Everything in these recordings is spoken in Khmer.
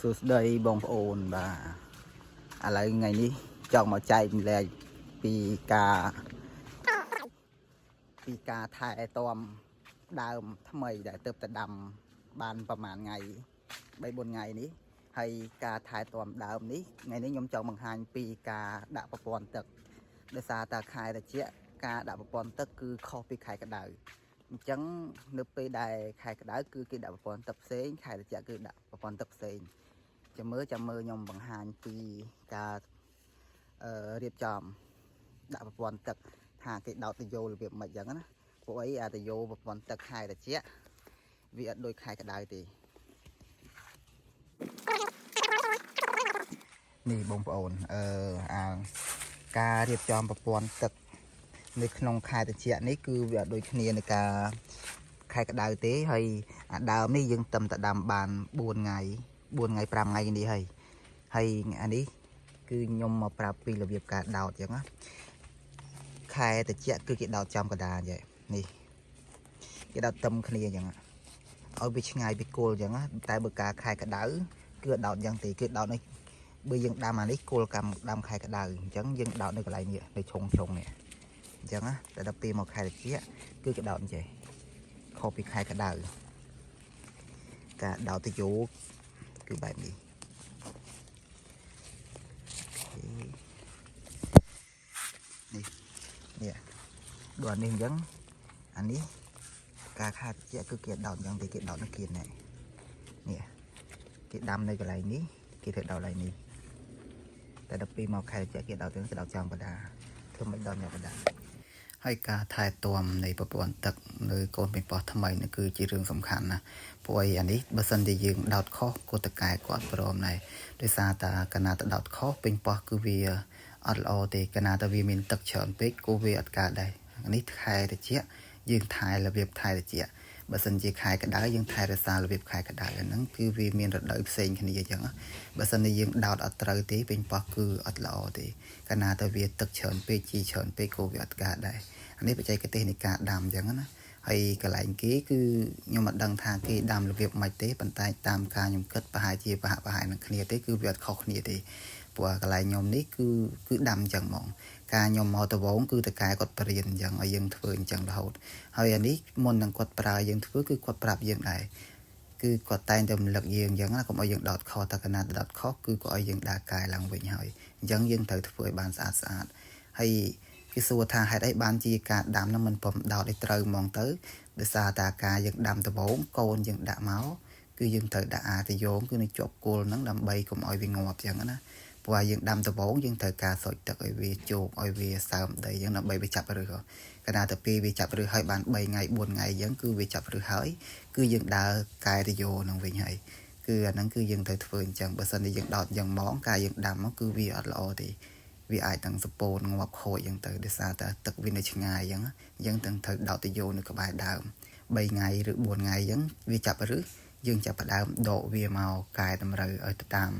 សួស្តីបងប្អូនបាទឥឡូវថ្ងៃនេះចង់មកចែករំលែកពីការពីការថែទាំដើមថ្មីដែលទើបតែដាំបានប្រហែលថ្ងៃ3 4ថ្ងៃនេះហើយការថែទាំដើមនេះថ្ងៃនេះខ្ញុំចង់បង្ហាញពីការដាក់ប្រព័ន្ធទឹកដោយសារតាខែត្រជាក់ការដាក់ប្រព័ន្ធទឹកគឺខុសពីខែក្តៅអញ្ចឹងនៅពេលដែលខែក្តៅគឺគេដាក់ប្រព័ន្ធទឹកផ្សេងខែត្រជាក់គឺដាក់ប្រព័ន្ធទឹកផ្សេង ចាំមើលចាំមើលខ្ញុំបង្ហាញពីការអឺរៀបចំដាក់ប្រព័ន្ធទឹកថាគេដោតទុយោរបៀបម៉េចចឹងណាពួកអីអាទុយោប្រព័ន្ធទឹកខែត្រជាក់វាអត់ដូចខែក្តៅទេនេះបងប្អូនអឺអាការរៀបចំប្រព័ន្ធទឹកនៅក្នុងខែត្រជាក់នេះគឺវាអត់ដូចគ្នាในការខែក្តៅទេហើយអាដើមនេះយើងតឹមតដាំបាន4ថ្ងៃ4ថ្ងៃ5ថ្ងៃនេះហើយហើយអានេះគឺខ្ញុំមកប្រាប់ពីរបៀបការដោតអញ្ចឹងណាខែត្រជាក់គឺគេដោតចំកណ្ដាលអញ្ចឹងនេះគេដោតទឹមគ្នាអញ្ចឹងឲ្យវាឆ្ងាយពីគល់អញ្ចឹងណាតែបើការខែក្តៅគឺអត់ដោតអញ្ចឹងទេគឺដោតនេះបើយើងដាំអានេះគល់កម្មដាំខែក្តៅអញ្ចឹងយើងដោតនៅកន្លែងនេះនៅឆុងឆុងនេះអញ្ចឹងណាតែដល់ពេលមកខែត្រជាក់គឺគេដោតអញ្ចេះខុសពីខែក្តៅការដោតទុយោគឺបែបនេះOK នេះនេះដូចអានេះអញ្ចឹងអានេះការខែត្រជាក់គឺគេដោតអញ្ចឹងទេគេដោតនៅគៀននេះនេះគេដាំនៅកន្លែងនេះគេធ្វើដោតកន្លែងនេះតែដល់ពេលមកខែត្រជាក់គេដោតទៅគេដោតចំកណ្ដាលធ្វើមិនដោតចំកណ្ដាលហើយការថែទាំនៃប្រព័ន្ធទឹកនៅកូនប៉េងប៉ោះថ្មីនេះគឺជារឿងសំខាន់ណាស់ព្រោះអីអានេះបើសិនជាយើងដោតខុសក៏តកែគាត់ព្រមដែរដោយសារតាកាលណាទៅដោតខុសប៉េងប៉ោះគឺវាអត់ល្អទេកាលណាតែវាមានទឹកច្រើនពេកក៏វាអត់កើតដែរនេះខែត្រជាក់យើងថែរបៀបថែត្រជាក់បើសិនជាខែក្តៅយើងថែរក្សារបៀបខែក្តៅអាហ្នឹងគឺវាមានរដូវផ្សេងគ្នាអញ្ចឹងបើសិនជាយើងដោតអត់ត្រូវទេប៉េងប៉ោះគឺអត់ល្អទេកាលណាតែវាទឹកច្រើនពេកជីច្រើនពេកក៏វាអត់កើតដែរអានេះបច្ចេកទេសនៃការដាំអញ្ចឹងណាហើយកន្លែងគេគឺខ្ញុំអត់ដឹងថាគេដាំរបៀបម៉េចទេប៉ុន្តែតាមការខ្ញុំគិតប្រហែលជាប្រហាក់ប្រហែលនឹងគ្នាទេគឺវាអត់ខុសគ្នាទេព្រោះកន្លែងខ្ញុំនេះគឺគឺដាំអញ្ចឹងហ្មងការខ្ញុំមកដវងគឺតកែគាត់បរៀនអញ្ចឹងឲ្យយើងធ្វើអញ្ចឹងរហូតហើយអានេះមុននឹងគាត់ប្រើយើងធ្វើគឺគាត់ប្រាប់យើងដែរគឺគាត់តែងតែរំលឹកយើងអញ្ចឹងណាកុំឲ្យយើងដោតខុសតែកណាដោតខុសគឺគាត់ឲ្យយើងដើរកែឡើងវិញហើយអញ្ចឹងយើងត្រូវធ្វើឲ្យបានស្អាតស្អាតហើយគេសួរថាហេតុអីបានជាការដាំហ្នឹងមិនព្រមដោតឲ្យត្រូវហ្មងទៅដោយសារតែការយើងដាំដំបូងកូនយើងដាក់មកគឺយើងត្រូវដាក់អាតយងគឺនៅជាប់គល់ហ្នឹងដើម្បីកុំឲ្យវាងាប់អញ្ចឹងណាព្រោះយើងដាំដំបូងយើងត្រូវការស្រោចទឹកឲ្យវាជោកឲ្យវាសើមដីអញ្ចឹងដើម្បីវាចាប់ឫសកាលណាទៅពេលវាចាប់ឫសហើយបាន3ថ្ងៃ4ថ្ងៃអញ្ចឹងគឺវាចាប់ឫសហើយគឺយើងដើរកែតយោនឹងវិញហើយគឺអាហ្នឹងគឺយើងត្រូវធ្វើអញ្ចឹងបើសិនជាយើងដោតអញ្ចឹងហ្មងការយើងដាំមកគឺវាអត់ល្អទេវាអាចទាំងសពូនងាប់ខូចអញ្ចឹងទៅដោយសារតែទឹកវានៅឆ្ងាយអញ្ចឹងអញ្ចឹងទាំងត្រូវដោតតយោនៅក្បែរដើម3ថ្ងៃឬ4ថ្ងៃអញ្ចឹងវាចាប់ឫសយើងចាប់ផ្ដើមដកវាមកកែតម្រូវឲ្យទៅតាម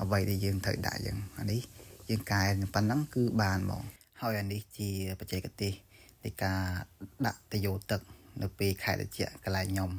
អ្វីដែលយើងត្រូវដាក់អញ្ចឹងអានេះយើងកែប៉ុណ្ណឹងគឺបានហ្មងហើយអានេះជាបច្ចេកទេសនៃការដាក់តយោទឹកនៅពេលខែត្រជាក់កន្លែងខ្ញុំ។